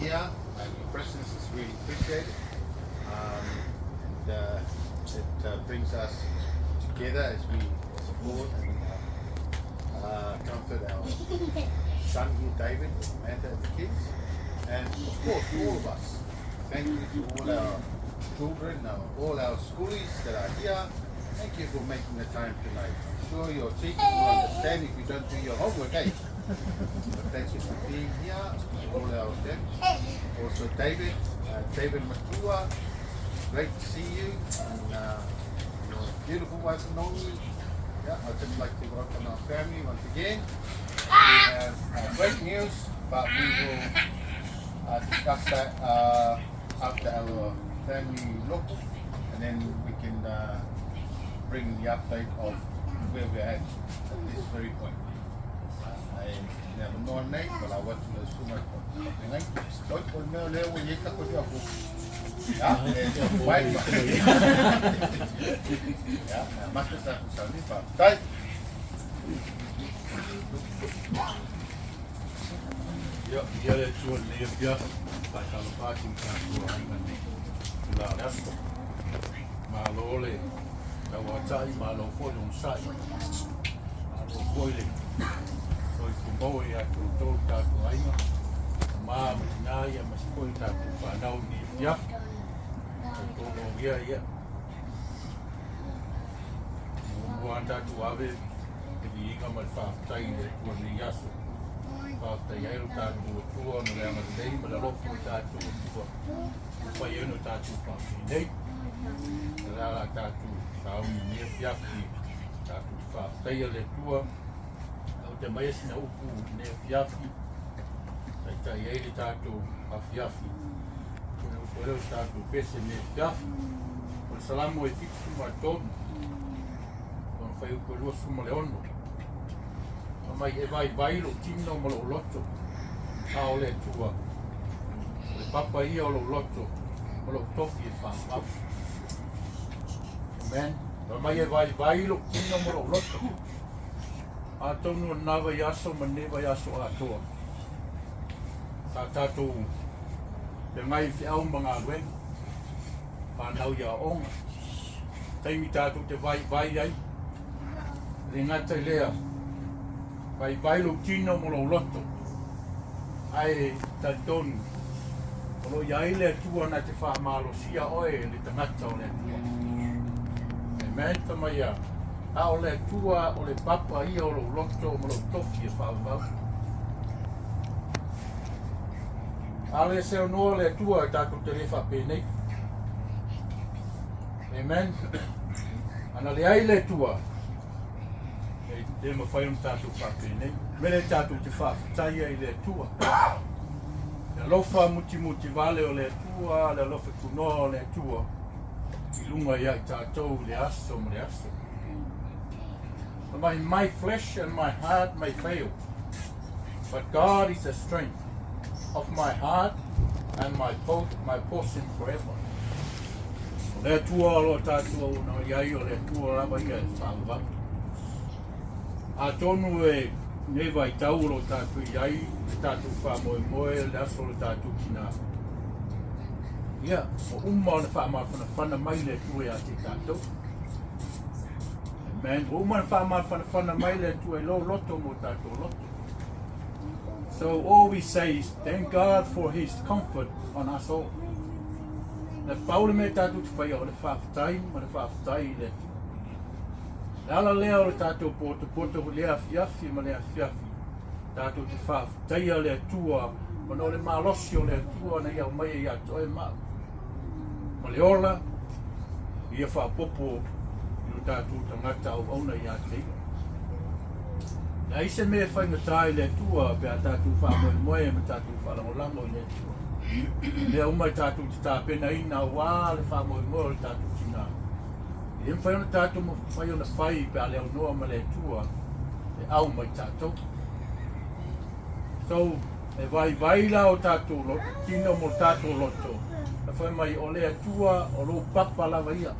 here and your presence is really appreciated. And it brings us together as we support and comfort our son here, David, Samantha, and the kids. And of course, all of us. Thank you to all our children, all our schoolies that are here. Thank you for making the time tonight. I'm sure your teachers will understand if you don't do your homework, eh? But thank you for being here, all our them. Also, David, David Matua, great to see you. And your beautiful wife, Nomi. Yeah, I'd just like to welcome our family once again. We have great news, but we will discuss that after our family look, and then we can bring the update of where we're at this very point. Ai mea manoa nei, ko la watu le suma ko ngai. Oi, ko mea lea ua iei tako ia ko. Ya, e mai. Ya, mea mate sa ku sauni pa. Tai. Ia, ia le Atua lenei afiafi, faatalofa atu i tatou aiga nei, tulaga o le aso. Malo le tauatai, malo foi le onosai, malo foi le soifua maua ia te outou le tatou aiga, tama ma tina ia aemaise foi le tatou fanau i lenei afiafi. Talitonu au ia, ia, muamua lava tatou ave le viiga ma le faafetai i le Atua i lenei aso. Faafetai ai lo tatou Atua ona le agalelei ma le alofa o le tatou Atua ua fai ai ona tatou faapenei. O le a la tatou sauni i lenei afiafi tatou te faafetaia le Atua. Au te aumaia sina upu i lenei afiafi, taitai ai le tatou afiafi. O le upu lea o se tatou pese i lenei afiafi. O le Salamo e 73, ona fuaiupu e 26. Fai mai e vaivai lou tino ma lou loto, a o le Atua, o le papa ia o lou loto ma lou tofi e faavavau. Amen. Fai mai e vaivai lou tino ma lou loto. Atonu o lena vaiaso ma lenei vaiaso atoa, sa tatou feagai i feau ma galuega, fanau i aoga, taimi tatou te vaivai ai, E le gata i lea, vaivai lou tino ma lou loto, ae talitonu, o lo o i ai le Atua na te faamalosia oe le tagata o le Atua. Amen. Fai mai ia, a o le Atua o le papa ia o lou loto ma lou tofi e faavavau. A le seonoa le Atua e tatou te le faapenei. Amen. Ana leai le Atua, e le mafai ona tatou faapenei. Mele tatou te faafetai ai i le Atua. Le alofa mutimuti vale o le Atua, le alofa tunoa o le Atua, i luga ia i tatou i le aso ma le aso. My, my flesh and my heart may fail, but God is the strength of my heart and my, po my portion forever. O le Atua o lo o tatou auauna i ai, o le Atua lava ia e faavavau. Atonu e nei vaitau o lo o tatou i ai, le tatou faamoemoe, le aso o le tatou tinā. Ia, o uma ona faamafanafana mai le Atua ia te tatou. Amen. Ua uma ona faamafanafana mai le Atua i lou loto mo tatou loto. So all we say is thank God for his comfort on us all. Na pau le mea tatou te faia o le faafetai ma le faafetai i le Atua. Le ala lea o le tatou potopoto le afiafi ma le afiafi, tatou te faafetaia le Atua ona o le malosi o le Atua na ia aumaia ia te oe ma au. Ma le ola, ia faaopoopo i lo tatou tagata auauna ia te ia. Leai se mea e faigata i le Atua pe a tatou faamoemoe ma tatou faalagolago i le Atua. Mea uma e tatou te tapenaina aua le faamoemoe o le tatou tinā. E le mafai ona tatou mafai ona fai pe a le aunoa ma le Atua e au mai tatou. So, e vaivai la o tatou loto, tino mo tatou loto, na fai mai o le Atua o lou papa lava ia.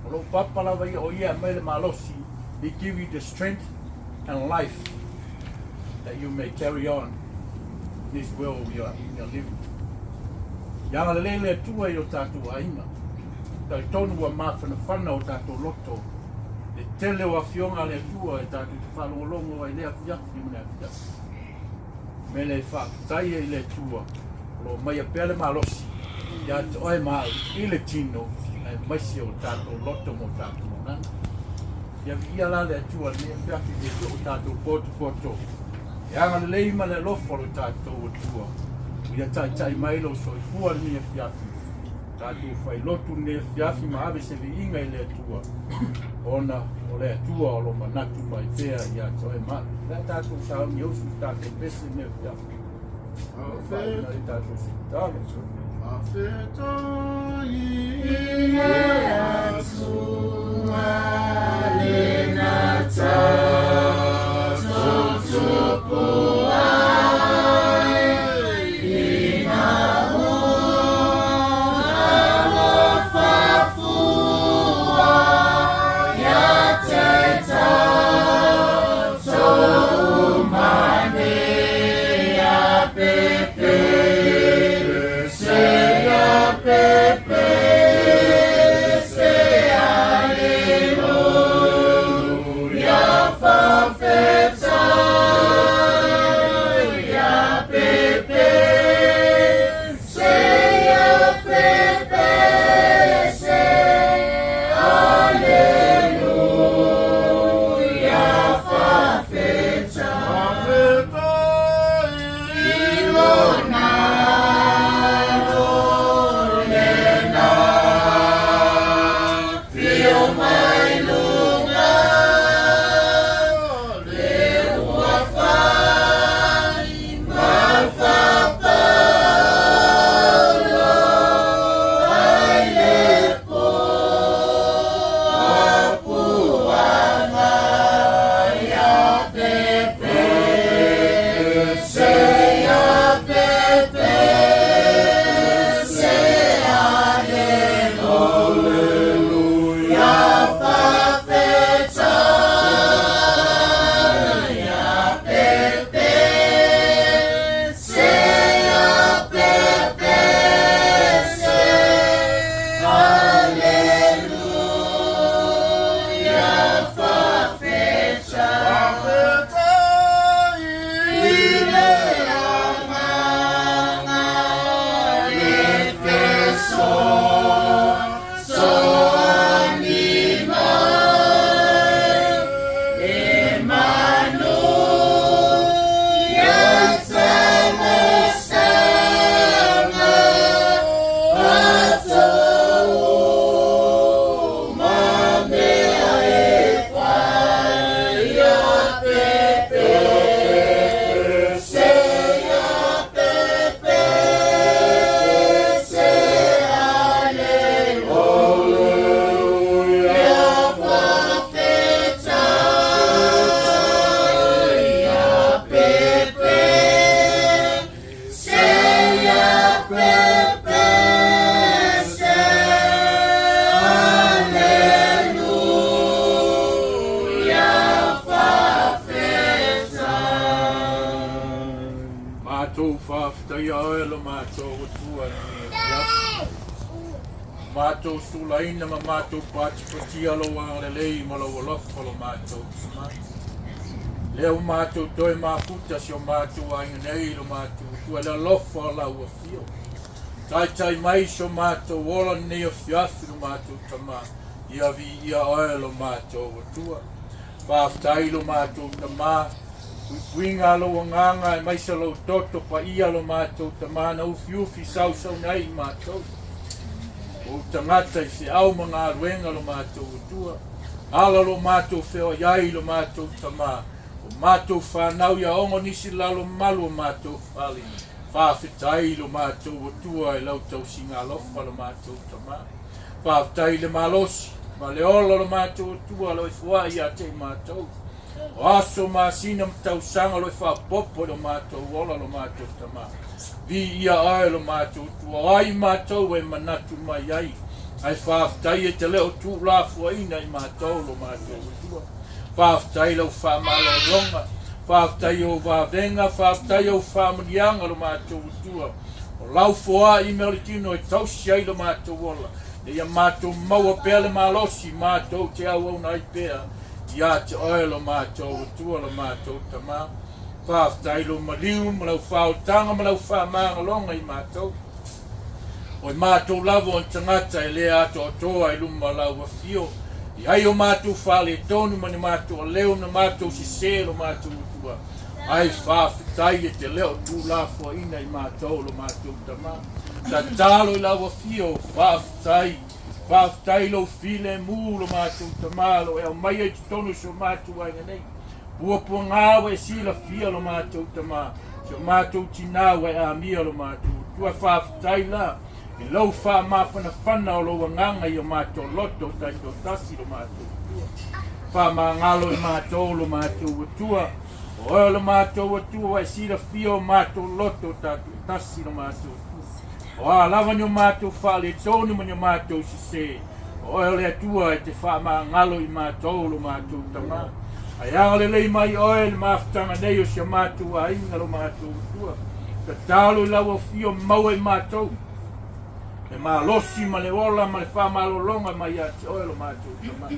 O lou papa lava ia o ia e aumai le malosi, he give you the strength and life that you may carry on. in this world we are, we are living. Ia agalelei le Atua i o tatou aiga. Talitonu ua mafanafana o tatou loto le tele o afioga a le Atua e tatou te faalogologo ai i lea afiafi ma le afiafi. O le mea lea e faafetai ai i le Atua o lo o aumaia pea le malosi ia te oe ma au i le tino aemaise o tatou loto ma o tatou agaga. Ia viia la le Atua i lenei afiafi i le o tatou potopoto. E agalelei ma le alofa o lo tatou Atua. Ia taitai mai lou soifua i lenei afiafi. Tatou failotu i lenei afiafi ma ave se viiga i le Atua. Ona o le Atua o lo manatu mai pea ia te oe ma au. O le a tatou sauni e usu i tatou pese i lenei afiafi. Faaiuna ai tatou se tatalo. Faafetai i le Atua le tatou tupu ai ina ua alofa fua ia te tatou ma nei pepe se ia pepe se aleluia faafetai ia pepe se ia pepe se aleluia faafetai i lona lena afio mai luga le ua fai ma faapaulo ai le puapuaga ia pepe se ia pepe se aleluia faafetai ia pepe se ia pepe se aleluia faafetai i le agaga le fesoasoani mai e manuia tamasaga atau ma mea e fai ia pepe se ia pepe se aleluia faafetai ia pepe se ia pepe se aleluia faafetai. Matou faafetaia oe lo matou Atua i lenei afiafi. Matou sulaina ma matou patipatia lou agalelei ma lou alofa lo matou Tama. Lea ua matou toe mafuta si o matou aiga nei lo matou Atua i le alofa o lau afio. Taitai mai si o matou ola lenei afiafi lo matou Tama, ia viia oe lo matou Atua. Faafetai lo matou Tama, puipuiga a lou agaga aemaise lou toto paia lo matou Tama na ufiufi sausauna ai i matou. Ou tagata i feau ma galuega lo matou Atua. Ala lo matou feoai ai lo matou Tama, o matou fanau ia ogo nisi lalo malu o matou fale. Faafetai lo matou Atua i lau tausiga alofa lo matou Tama. Faafetai i le malosi ma le ola o lo matou Atua lo e foai ia te i matou. O aso, masina ma tausaga o lo e faaopoopo i lo matou ola lo matou Tama. Viia oe lo matou Atua, o ai matou e manatu mai ai, ae faafetai e te le o tuulafoaiina i matou lo matou Atua. Faafetai lau faamalologa. Faafetai i ou vavega, faafetai i ou faamanuiaga lo matou Atua. O lau foai mea o le tino e tausi ai lo matou ola, ina ia matou maua pea le malosi matou te auauna ai pea ia te oe lo matou Atua lo matou Tama. Faafetai i lou maliu ma lau faaotaga ma lau faamagaloga i matou. O i matou lava o ni tagata e le atoatoa i luma o lau afio, e ai o matou faaletonu ma ni matou aleo na matou sesē lo matou Atua, ae faafetai e te le o tuulafoaiina i matou lo matou Tama. Tatalo i lau afio, faafetai, faafetai i lou filemu lo matou Tama, lo e aumaia i totonu o si o matou aiga nei. Puapuaga ua e silafia lo matou Tama, si o matou tinā ua e amia lo matou Atua. Faafetai la i lou faamafanafana o lou agaga i o matou loto taitoatasi lo matou Atua. Faamagalo i matou lo matou Atua, o oe o lo matou Atua ua e silafia o matou loto taitoatasi lo matou Atua. O a lava ni o matou faaletonu ma ni o matou sesē, O oe o le Atua e te faamagalo i matou lo matou Tama. Ae agalelei mai oe i le mafutaga nei o si a matou aiga lo matou Atua. Tatalo i lau afio maua i matou le malosi ma le ola ma le faamalologa mai ia te oe lo matou Tama.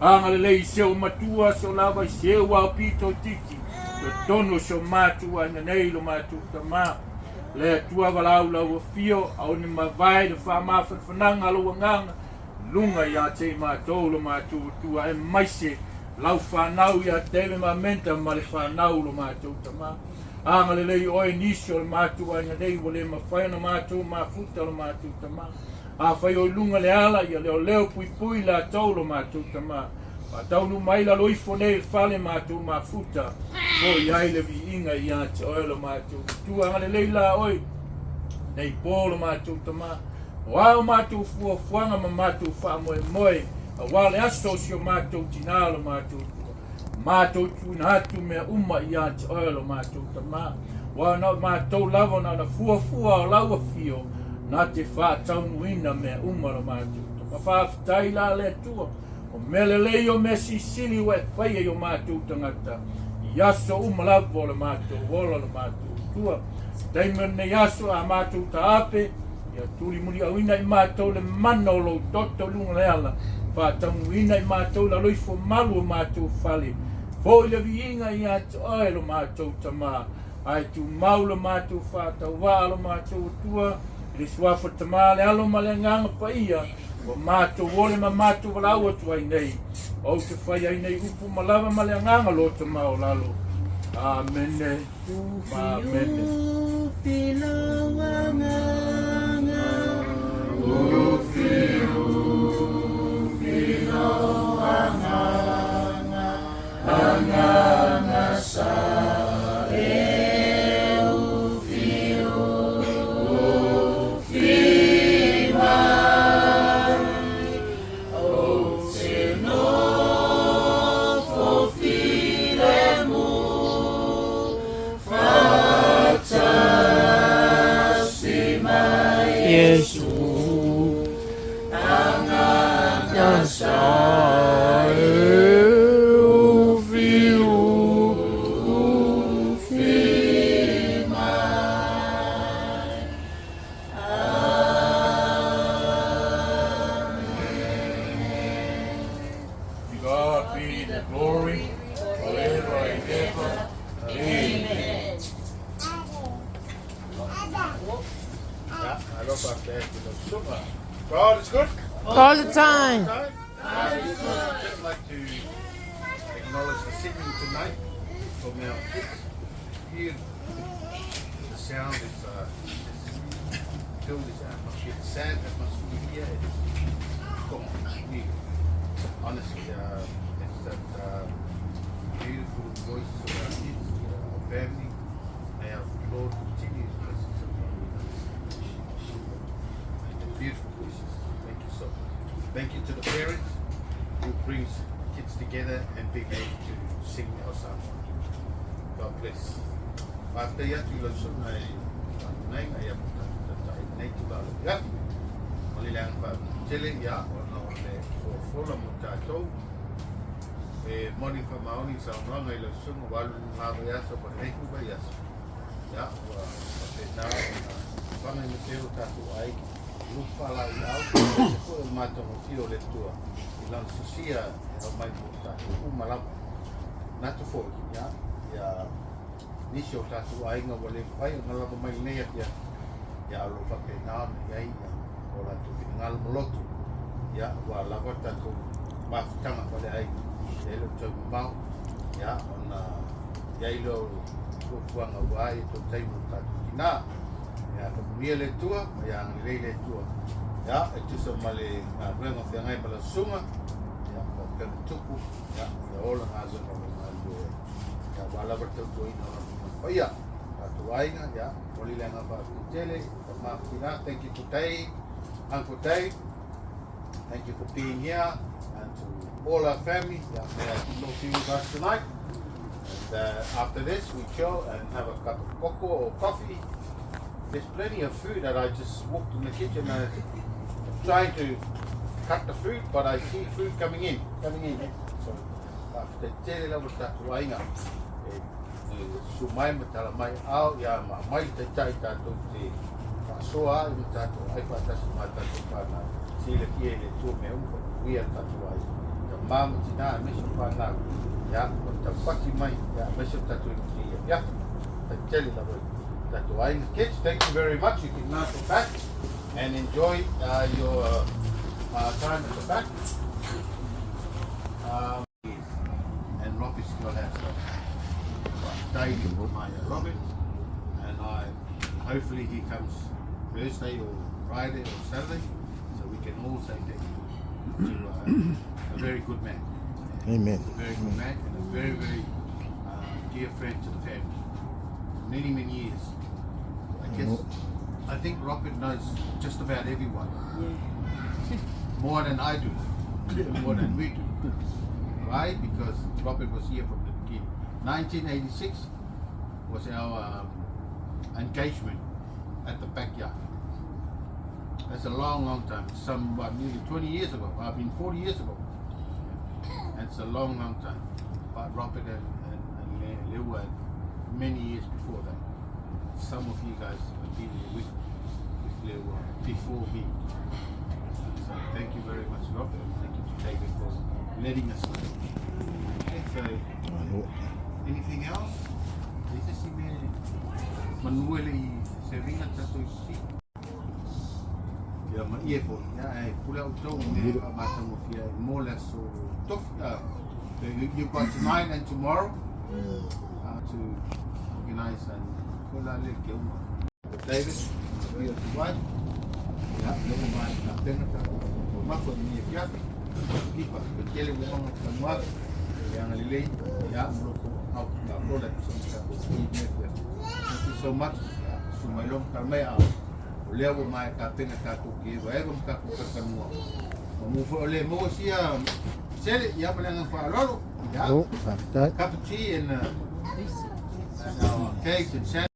Agalelei i si ou matua, si o lava i si eu ao pito itiiti, totonu o si o matou aiga nei lo matou Tama. Le Atua valaau lau afio, ao ni mavae le faamafanafanaga a lou agaga, luga ia te i matou lo matou Atua, aemaise lau fanau ia David ma Amanda ma le fanau lo matou Tama. Agalelei oe nisi o le matou aiga nei ua le mafai ona matou mafuta lo matou Tama. Afai o i luga le ala, ia leoleo puipui latou lo matou Tama. Faataunuu mai lalo ifo nei i le fale matou mafuta, fo'i ai le viiga ia te oe lo matou Atua. Agalelei la oe nei po lo matou Tama, o a o matou fuafuaga ma matou faamoemoe, aua le aso o si o matou tinā lo matou Atua. Matou tuuina atu mea uma ia te oe lo matou Tama, aua na o matou lava na ona fuafua o lau afio na te faataunuuina mea uma lo matou Tama. Faafetai la le Atua, o mea lelei o mea silisili ua e faia i o matou tagata i aso uma lava o le matou ola lo matou Atua. Taimi o lenei aso a matou taape, ia tulimuliauina i matou le mana o lou toto i luga o le ala, faataunuuina i matou lalo ifo malu o matou fale, fo'i le viiga ia te oe lo matou Tama, ae tumau lo matou faatauvaa lo matou Atua, i le suafa Tama, le Alo ma le Agaga Paia, ua matou ole ma matou valaau atu ai nei, ou te fai ai nei upu ma lava ma le agaga loto maualalo. Amene. Ma amene. Ufi lou agaga. Ufi, ufi lou agaga, agaga sa e ufi, ufi mai. Ou te nofo filemu faatasi ma Iesu. Agaga sa e ufi, ufi mai. To God be the glory forever and ever. Amen. Yeah, I love our dad with the sugar. God is good. All the time. Time. God is good. I'd just like to acknowledge the singing tonight from our kids. Beautiful. The sound is just filled this atmosphere. The sad atmosphere here. It is gone. Beautiful. Honestly, it's that beautiful voices of our kids, our family. May our Lord continue His blessings upon us. And the beautiful voices. Thank you so much. Thank you to the parents who brings kids together and being able to sing our song. God bless. Faafetai atu i lau susuga e faatonaiga ia ma tatou taitai nei tulaga i atu. Ma le leaga faatele ia ona o le folafola mo tatou. E moni ma faamaoni i saunoaga i lau susuga ua alu i lena vaiaso ma lenei foi vaiaso. Ia, ua faapena ona faga i mateo o tatou aiga, lupe faalaeiau, aemaise foi o le matagofie o le Atua i Lana sosia e aumai mo tatou uma lava. Manatu foi, ia, ia nisi o tatou aiga ua le mafai ona lava mai i lenei afiafi, ia, o lo o faapena ona i ai ia o latou finagalo ma loto, ia, ua lava le tatou mafutaga faaleaiga, e le o tau mamao, ia, ona i ai lea o fuafuaga aua ia tou taimi o tatou tinā. Ia faamanuia le Atua ma ia agalelei le Atua, ia, e tusa ma le galuega o feagai ma lau susuga, ia, faapea ona tupu, ia, ia ola galuega o lo o galulue ai. Ia, aua lava le tautuaina o Lona Agaga Paia. Tatou aiga, ia, momoli le agaga faafetai tele i tama ma tina. Thank you for Dave, Uncle Dave. Thank you for being here and to all our family. Yeah, may I not be with us tonight. And after this, we chill and have a cup of cocoa or coffee. There's plenty of food that I just walked in the kitchen and I'm trying to cut the food, but I see food coming in, coming in. So, faafetai tele lava le tatou aiga e susu mai ma tala mai ao ia ma aumai le taitai tatou te faasoa ai ma tatou ai faatasi ma tatou whānau. Silafia e le Atua mea uma faamanuia le tatou aiga. Tama ma tina aemaise o whānau. Ia, o le taupati mai, ia, aemaise o tatou i kēia afiafi. Faafetai tele lava i tatou aiga. Kids, thank you very much. You can now go back and enjoy your time at the back. And Robbie still has some. But Dave, my Robert, and I, hopefully he comes Thursday or Friday or Saturday, so we can all say thank you to a very good man. Amen. He's a very good man and a very, very dear friend to the family. Many, many years. I guess, I think Robert knows just about everyone. More than I do, more than we do. Right? Because Robert was here from the beginning. 1986 was our engagement at the backyard. That's a long, long time. Some, what, nearly 20 years ago. I mean, 40 years ago. And it's a long, long time. But Robert and Lou were many years before that. Some of you guys have been there with Lou before me. So thank you very much, Robert. And thank you to David for letting us know. Okay, so anything else? Is this Manuele i serving tatou i Ia ma ie foi, ia e pule au tau me whaamātangofie ai mō le aso tofi. You've got tonight and tomorrow to organize and ko la le ke uma. David, ia tu vai. Ia, le uma mai ka pena ka o mako ni e fiafi. Kipa, ke tele ua manga ka noa. Ia ngalilei, ia moloko au ka ola tu sa ka i me fiafi. Thank you so much. Ia, su mai long ka mai au. O lea ua mai ka pena tātou ki ewa ewa ma tātou kakanua. O mu fo le mo sia sele ia ma le anga whaalolo. Ia, Oh, faafetai. cup of tea and our cakes and sandwiches.